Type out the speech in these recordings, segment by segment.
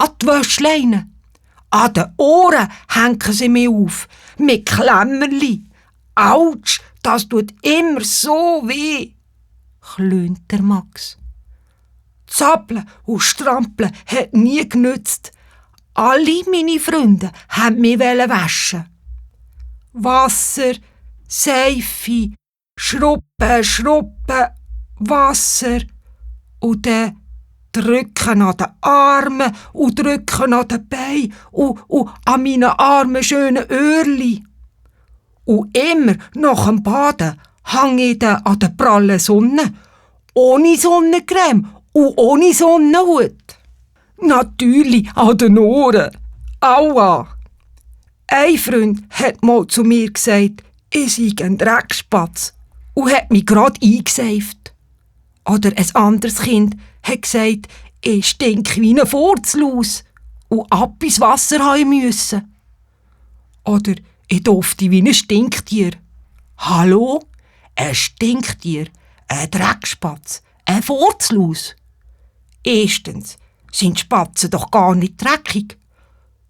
an die Wäschleine. An den Ohren hängen sie mir auf, mit Klemmerli. Autsch, das tut immer so weh, klönt der Max. Zappeln und Strampeln hat nie genützt. Alle meine Freunde haben mich waschen. Wasser, Seife, Schruppen, Wasser. Und dann drücken an den Armen und drücken an den Beinen und an meinen armen, schönen Öhrli. Und immer nach dem Baden hänge ich dann an der prallen Sonne, ohne Sonnencreme und ohne Sonnenhut. Natürlich an den Ohren. Aua! Ein Freund hat mal zu mir gesagt, ich sei ein Dreckspatz und hat mich gerade eingeseift. Oder ein anderes Kind hat gesagt, ich stinke wie ein Furzlaus und ab ins Wasser haben müssen. Oder ich dufte wie ein Stinktier. Hallo? Ein Stinktier, ein Dreckspatz, ein Furzlaus. Erstens sind Spatzen doch gar nicht dreckig.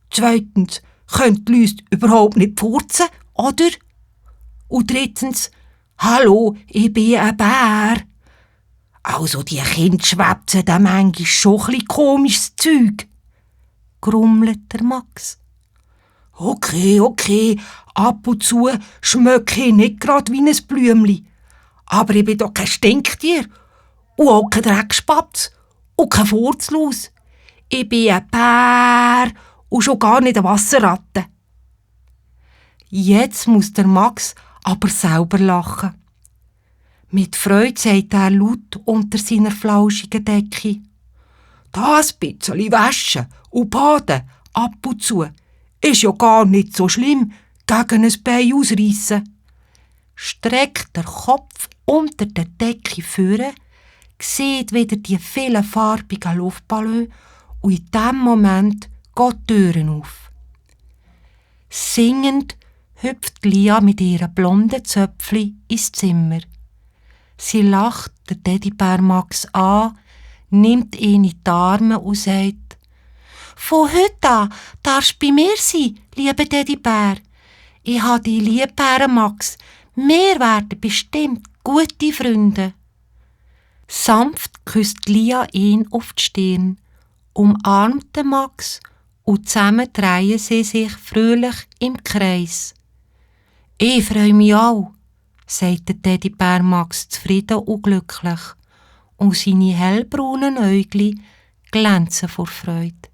Zweitens können die Läuse überhaupt nicht furzen, oder? Und drittens, hallo, ich bin ein Bär. Also die Kinder schwätzen da manchmal schon ein bisschen komisches Zeug, grummelt der Max. Okay, ab und zu schmecke ich nicht grad wie ein Blümli. Aber ich bin doch kein Stinktier und auch kein Dreckspatz und kein Furzlaus. Ich bin ein Bär und schon gar nicht eine Wasserratte. Jetzt muss der Max aber selber lachen. Mit Freude sagt er laut unter seiner flauschigen Decke: Das bisschen waschen und baden ab und zu ist ja gar nicht so schlimm gegen ein Bein ausreissen. Streckt der Kopf unter der Decke führen, sieht wieder die vielen farbigen Luftballons und in diesem Moment geht die Türen auf. Singend hüpft Lia mit ihren blonden Zöpfchen ins Zimmer. Sie lacht den Teddybär Max an, nimmt ihn in die Arme und sagt: Von heute an darfst du bei mir sein, lieber Teddybär. Ich habe dich lieb, Bär Max. Wir werden bestimmt gute Freunde. Sanft küsst Lia ihn auf die Stirn, umarmt den Max und zusammen drehen sie sich fröhlich im Kreis. Ich freue mich auch, sagt der Teddybär Max zufrieden und glücklich, und seine hellbraunen Äugli glänzen vor Freude.